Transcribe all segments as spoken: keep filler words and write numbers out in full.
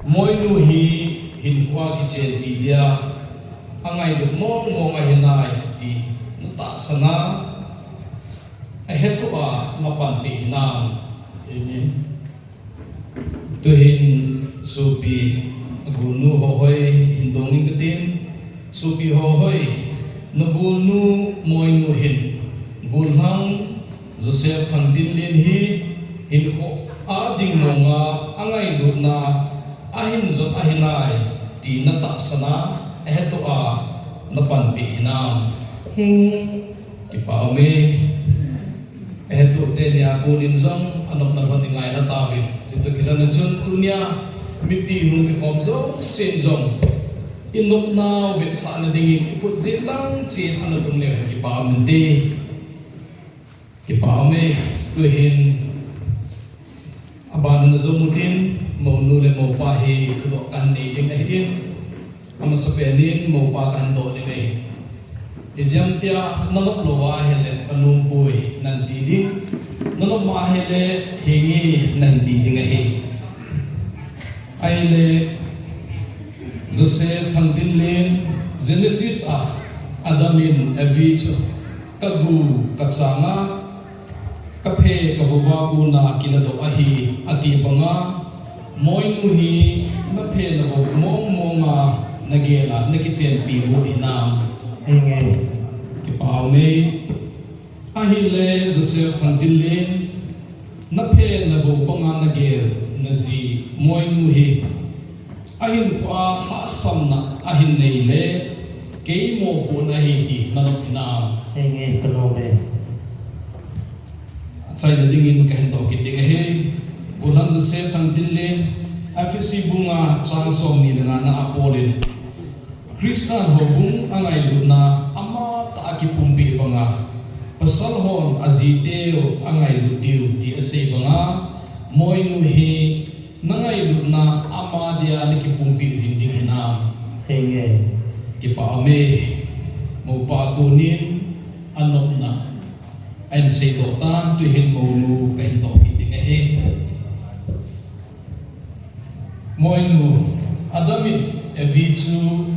Moinu hi hinkhoa kichenpi dia angailut mong mong ahi nai ti natahsan a, ahetuh a napanpi hinam. Amen. Tuhin sopi, agolnu Hohoi hin dong ing katin, sopi Hohoi, nagolnu Moinu hin, gollhang Joseph Thangtinlen hi hinkhoa ding monga angailutna ahin jot ahi nai ti natahsan a, ahetuh a napanpi hinam. Henge. Kipa ume. Ahetuh teni a konin jong anopna lhon ingaina tauvin. Chutoh kilhon in chun tunia mipi hung kikhom jousen jong inopnau vetsahna dingin ikhut jet lang cheh in ana tung leu hen kipa um inte. Kipa ume. Tuhin abanin ajom utin, mounu le moupa hi thudoh kahin nei ding ahin, amasapen in moupa kahin doh ding ahi. Ijeh ham tia nanop lou ahile kanompoi nan ti ding, nanop ma ahile henge nan ti ding ahi. Ahile Joseph Thangtinlen, Genesis a Adam in Evi chu kagu kachanga kaphe kavova kona kiladoh ahi ati banga, Moinu hi naphe navou mong monga nagel a nakichenpi got hinam. Henge. Kipa ume. Ahile Joseph Thangtinlen, naphe navou banga nagel naji Moinu hi ahinkhoa lhahsamna ahin nei le, kei mopohna ahi ti nanop hinam. Henge, kanom e. Achaina dingin kahin doh kit ding ahi. Gollhang Joseph Thangtinlen, Ephesi bung nga chang somni le nga na a Paul in, Christan houbung angailutna amatah a kipumpeh banga, pasal hon ajiteu angailut diu ti asei banga, Moinu hi nangailutna ama dia nakipumpeh jing ding hinam. Henge. Kipa ume. Moupa konin anopna ahin seidoh tan, tuhin mounu kahin doh kit ding ahi. Moinu, Adam in Evi chu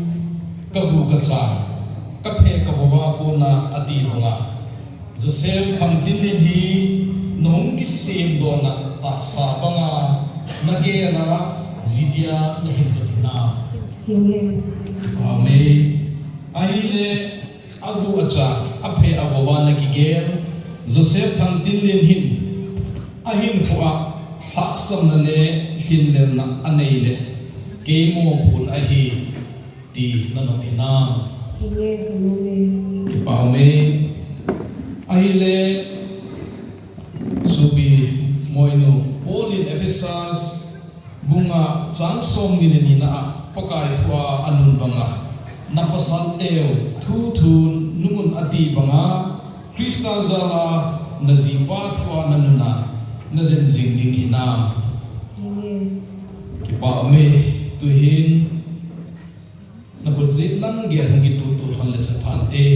kagu kacha, kaphe kavova kona ati banga, Joseph Thangtinlen hi nahung kisemdohna tahsa banga nagel a ji dia nahin jot hinam. Henge. Amen. Ahile, agu acha, aphe avova nakigel Joseph Thangtinlen hin ahinkhoa lhahsamna le lhinlelna anei le, kei mopohna ahi ti nanop hinam. Henge, kanom e. Kipa ume. Ahile, sopi Moinu, Paul in Ephesians bung nga chang somni le ni na a Pakai thua anun banga, napasateu thu thu nungun ati banga, Christa jala najipa thua nanuna najen jing ding hinam. Henge. Kipa ume. Tuhin nakhut jet lang gei hung kituhtuh lhon le chaphan te.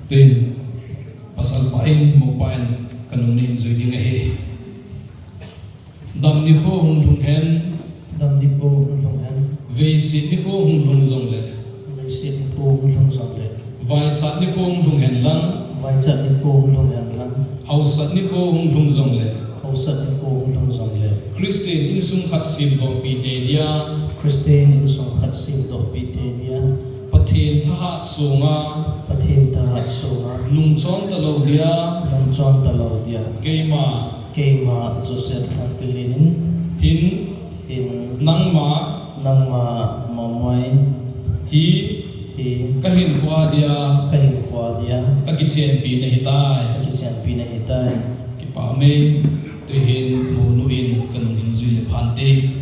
Tuin, pasalpa in, moupa in, kanung nei jui ding ahi. Dam nikho hung lhung hen. Dam nikho hung lhung hen. Veiset nikho hung lhung jongle. Veiset nikho hung lhung jongle. Vaichat nikho hung lhung hen lang. Vaichat nikho hung lhung hen lang. Hausat nikho hung lhung jongle. Hausat nikho hung lhung jongle. Christian insung khat semdohpi te dia. Christian insung khat semdohpi te dia. Pathen thahat sunga. Pathen thahat sunga. Lungchon talou dia. Lungchon talou dia. Keima. Keima Joseph Thangtinlen in. Hin. Hin. Nangma. Nangma Momoi. Hi. Hi. Kahinkhoa dia. Kahinkhoa dia. Kakichenpi nahitai. Kakichenpi nahitai. Kipa ume. Tuhin mounu in kanung hin jui le phante.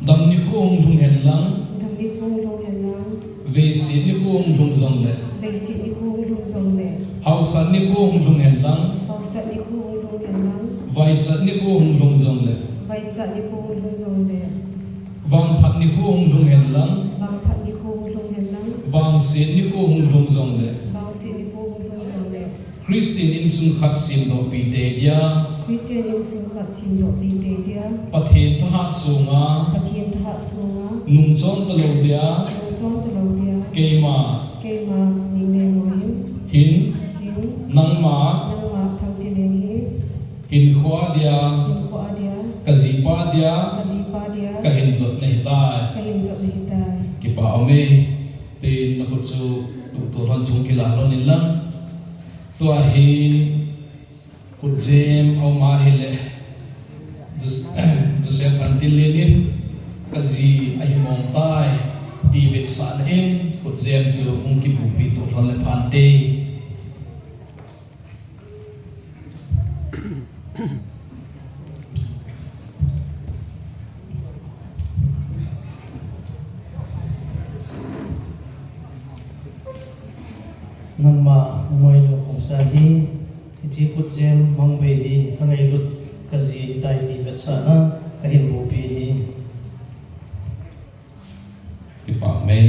Dam nikho hung lhung hen lang. Dam nikho hung lhung hen lang. Veiset nikho hung lhung jongle. Veiset nikho hung lhung jongle. Hausat nikho hung lhung hen lang. Hausat nikho hung lhung hen lang. Vaichat nikho hung lhung jongle. Vaichat nikho hung lhung jongle. Vangphat nikho hung lhung hen lang. Vangphat nikho hung lhung hen lang. Vangset nikho hung lhung jongle. Vangset nikho hung lhung jongle. Christian insung khat semdohpi tei dia. Christian insung khat semdohpi tei dia. Pathen thahat sunga. Pathen thahat sunga. Nungchon talou dia. Nungchon talou dia. Keima. Keima Ningneiho hin. Hin. Hin. Nangma. Nangma Thangtinlen hi. Hinkhoa dia. Hinkhoa dia. Kajipa dia. Kajipa dia. Kahin jot nahitai. Kahin jot nahitai. Kipa ume. Tin nakhut chu tutu lhon chung kila lhon in lang. Tua hi khutjem aum ahile Jos-, Joseph Thangtinlen in kaji ahimong tai ti vetsahna in khutjem chu hung kibupi to lhon le phante. Nangma Moinu Khongsai hi, hiche khutjem mangbei hi kangailut kaji tai ti vetsahna kahin bupi hi. Kipa ume.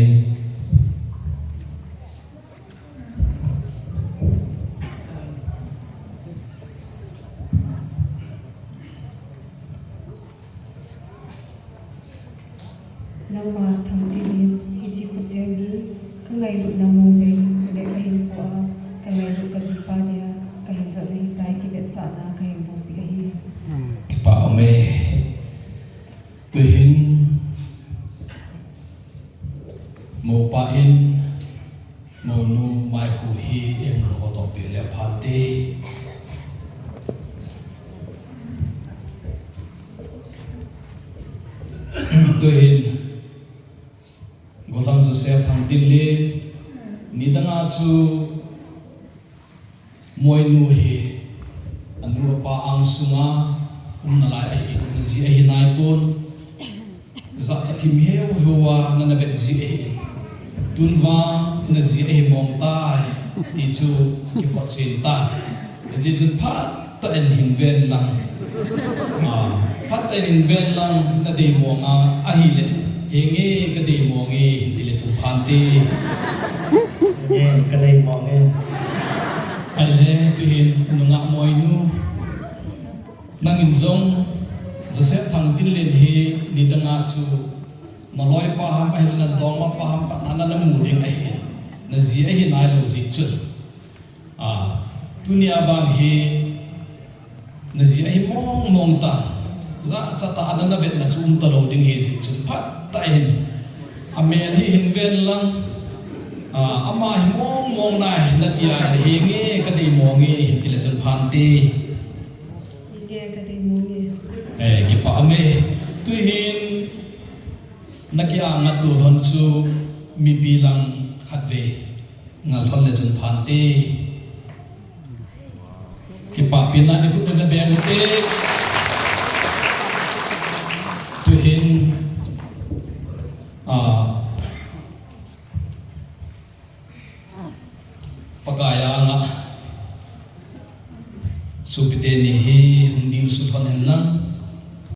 Nangma Thangtinlen, hiche khutjem hi kangailutna mangbei, chule kahinkhoa kangailut kajipa dia kahin jot nahitai ti vetsahna kahin bupi ahi. Kipa ume. Tuhin mopa in monu mai khu hi eihung hodoh peh le phante. Tuhin Gollhang Joseph Thangtinlen nidanga chu Moinu hi anu apa angsunga umnalai ahin, naji ahi naipon. Jachat thim heuheuva nana vet ji ahin. Tun vang naji ahimong tai ti chu kipotchen tai. Hijeh chun phatah in hin ven lang. Ah, phatah in hin ven lang, nadeimong a ahile, henge kadeimonge hin tile chun phante. Henge kadeimonge. Ahile tuhin nungah Moinu, nangin jong Joseph Thangtinlen hi nidanga chu naloipa ham ahile nadongmapa ham khat nana mu ding ahin. Naji ahi nailou jeh chun. Ah, tunia vang hi naji ahi mongmong tan. Jachat a nana vetna chu umtalou ding hijeh chun phatah in amel hi hin ven lang. Ah, ama hi mongmong nai nati ahile, henge kadeimonge hin tile chun phante. Henge kadeimonge. Eh, kipa ume. Tuhin nakia ngat to lhon chu mipi lang khatvei ngal lhon le chun phante. Kipapina nikhut nana beng ute. Tuhin, ah, Pakai anga sopite ni hi hung ding suh lhon hen lang,